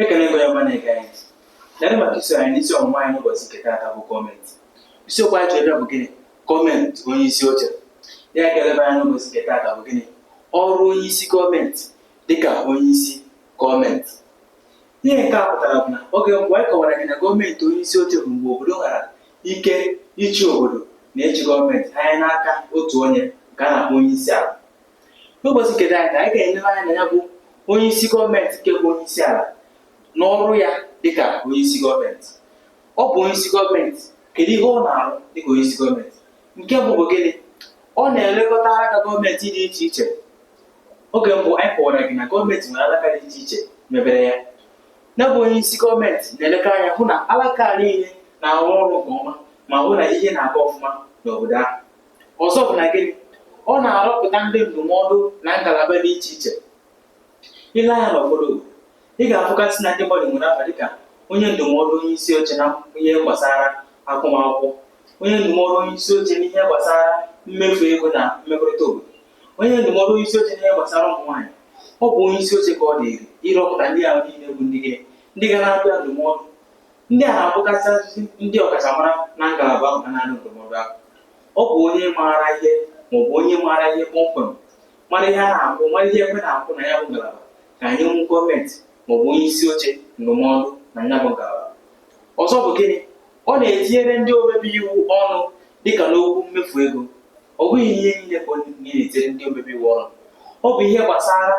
Ekele gị, onye ọma na-ege anyị ntị. Daalụ maka iso anyị n'isi ọmụmụ anyị n'ụbọchị nke taata bụ gọọmenti. Isiokwu anyị chọrọ ịbịa bụ gịnị? Gọọmenti onye isi oche. Ya ga-eleba anya n'ụbọchị nke taata bụ gịnị? Ọrụ onye isi gọọmenti dịka onye isi gọọmenti. Ihe nke a pụtara bụ na oge mbụ anyị kọwara gị na gọọmenti onye isi oche bụ mgbe obodo ghara ike ịchị obodo na ịchị gọọmenti anya n'aka otu onye nke a na-akpọ onye isi ala. N'ụbọchị nke taata, anyị ga-eleba anya na ya bụ onye isi gọọmenti nke bụ onye isi ala n'ọrụ ya dịka onye isi gọọmenti. Ọ bụ onye isi gọọmenti, kedu ihe ọ na-arụ dịka onye isi gọọmenti? Nke mbụ bụ gịnị? Ọ na-elekọta alaka gọọmenti dị iche iche. Oge mbụ anyị kọwara gị na gọọmenti nwere alaka dị iche iche mebere ya. Ya bụ onye isi gọọmenti na-elekọ anya hụ na alaka niile na-arụ ọrụ nke ọma ma hụ na ihe na-aga ọfụma n'obodo ahụ. Ọzọ bụ na gịnị? Ọ na-arọpụta ndị ndụmọdụ na ngalaba dị iche iche. I lee anya n'ụfọdụ obodo, ị ga-afụgasị na ndị mmadụ nwere afa dịka onye ndụmọdụ onye isi oche na ihe gbasara agụmakwụkwọ, onye ndụmọdụ onye isi oche n'ihe gbasara mmefu ego na mmekọrịta obodo, onye ndụmọdụ onye isi oche n'ihe gbasara ụmụ nwaanyị. Ọ bụ onye isi oche ka ọ dịrị ịrọpụta ndị ahụ niile bụ ndị gịnị? Ndị ga na-abịa ndụmọdụ. Ndị a na-abụkasị ndị ọkachamara na ngalaba ahụ ha na-anụ ndụmọdụ ahụ. Ọ bụ onye maara ihe maọbụ onye maara ihe kpọmkwem, mara ihe a na-akwụ, mara ihe ekwe na-akwụ na ya bụ ngalaba ka anyị nwụ gọọmenti maọbụ onye isi oche ndụmọdụ na ya bụ ngalaba. Ọzọ bụ gịnị? Ọ na-etinyere ndị omebe iwu ọnụ dịka n'okwu mmefu ego. Ọ bụghị ihe niile ka ọ na-etinyere ndị omebe iwu ọnụ. Ọ bụ ihe gbasara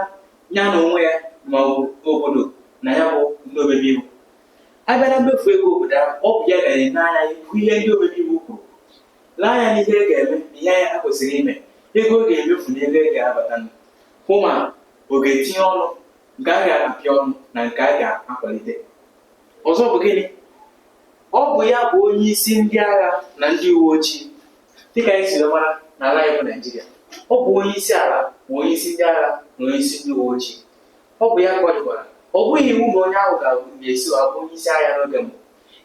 ya na onwe ya ma ọ bụ obodo na ya bụ ndị omebe iwu. A bịa na mmefu ego obodo ahụ, ọ bụ ya ga-ene anya hụ ihe ndị omebe iwu kwuru, lee anya n'ihe e ga-eme na ihe a kwesịrị ime, ego ọ ga-emefu na ego e ga-abata, hụ ma ọ ga-etinye ọnụ nke a ga-apị ọnụ na nke a ga-akwalite. Ọzọ bụ gịnị? Ọ bụ ya bụ onye isi ndị agha na ndị uwe ojii. Dịka anyị siri mara n'ala anyị bụ Naijiria, ọ bụ onye isi ala bụ onye isi ndị agha na onye isi ndị uwe ojii. Ọ bụ ya ka ọ dịkwara. Ọ bụghị iwu na onye ahụ ga-esi abụ onye isi agha n'oge mbụ.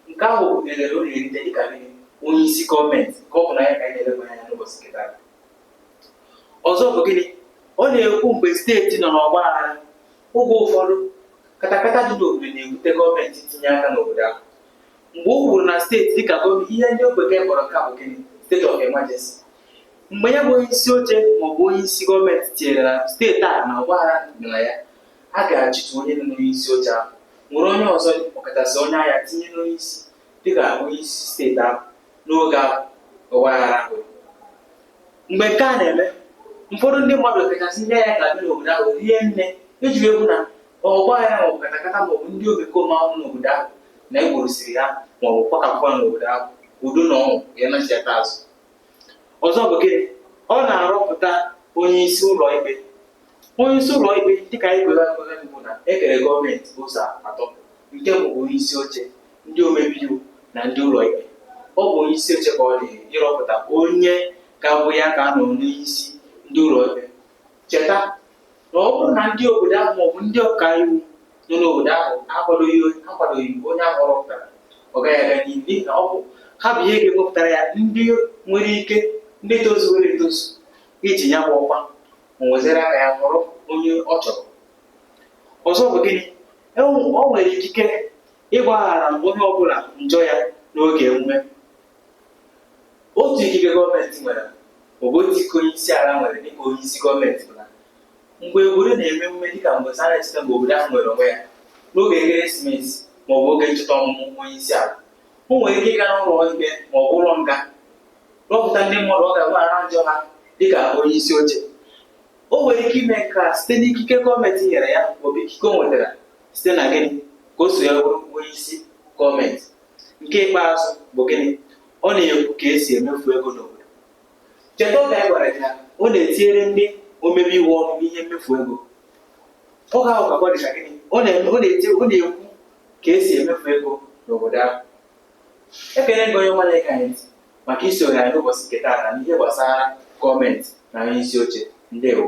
Nke ahụ bụ elele ọ na-erite dịka gịnị? Onye isi gọọmenti, nke ọ bụ na ya ka anyị na-eleba anya n'ụbọchị nke taa. Ọzọ bụ gịnị? Ọ na-ekwu mgbe steeti nọ n'ọgba aghara. Oge ụfọdụ, katakata dị n'obodo na-ebute gọọmenti itinye aka n'obodo ahụ. Mgbe o kwuru na steeti dịka gọọmenti, ihe ndị bekee kpọrọ nke a bụ gịnị? State of emergency. Mgbe ya bụ onye isi oche maọbụ onye isi gọọmenti tinyere na steeti a na ọgbaghara dị na ya, a ga-achịtu onye nọ n'onye isi oche ahụ, nwere onye ọzọ, ọkachasị onye agha, tinye n'onye isi dịka onye isi steeti ahụ n'oge ahụ ọgbaghara ahụ. Mgbe nke a na-eme, ụfọdụ ndị mmadụ, ọkachasị ndị agha, ga-abịa n'obodo ahụ rie nne iji wee hụ na ọgbaghara maọbụ katakata maọbụ ndị omekome ahụ n'obodo ahụ na egborosiri ha maọbụ kwakapụ ha n'obodo ahụ, udo na ọṅụ ya nachiata azụ. Ọzọ bụ gịnị? Ọ na-arọpụta onye isi ụlọ ikpe. Onye isi ụlọ ikpe, dịka anyị kwere akwere bụ na e kere gọọmenti ụzọ atọ. Nke mbụ bụ onye isi oche, ndị omebe iwu na ndị ụlọ ikpe. Ọ bụ onye isi oche ka ọ dị ịrọpụta onye ga-abụ ya ka a nọ n'isi ndị ụlọ ikpe. Cheta na ọ bụrụ na ndị obodo ahụ maọbụ ndị ọka iwu nọ n'obodo ahụ akwadoghị onye ahụ ọ rọpụtara, ọ gaghị aga n'ihu, n'ihi na ọ bụ ha bụ ihe ga-ewepụtara ya ndị nwere ike, ndị tozuwere etozu iji ya bụ ọkwa, o nwezere aka ya họrọ onye ọ chọrọ. Ọzọ bụ gịnị? O nwere ikike ịgbaghara onye ọbụla njọ ya n'oge emume. Otu ikike gọọmenti nwere maọbụ otu ikike onye isi ala nwere dịka onye isi gọọmenti bụ na mgbe obodo na-eme emume, dịka mgbe a na-echeta mgbe obodo ahụ nwere onwe ya, n'oge ekeresimesi maọbụ oge ncheta ọmụmụ onye isi ala, o nwere ike ịga n'ụlọ ikpe maọbụ ụlọ nga rọpụta ndị mmadụ ọ ga-agbaghara njọ ha dịka onye isi oche. O nwere ike ime nke a site n'ikike gọọmenti nyere ya maọbụ ikike o nwetara site na gịnị? Ka o so ya bụrụ onye isi gọọmenti. Nke ikpeazụ bụ gịnị? Ọ na-ekwu ka esi emefu ego n'obodo. Cheta oge anyị gwara gị na ọ na-etinyere ndị omebe iwu ọnụ n'ihe mmefu ego. Oge ahụ ka ọ dịka gịnị? Ọ na-eme, ọ na-eti, ọ na-ekwu ka esi emefu ego n'obodo ahụ. Ekele gị, onye ọma na-ege anyị ntị, maka isonyere anyị n'ụbọchị nke taata n'ihe gbasara gọọmenti na onye isi oche. Ndewo.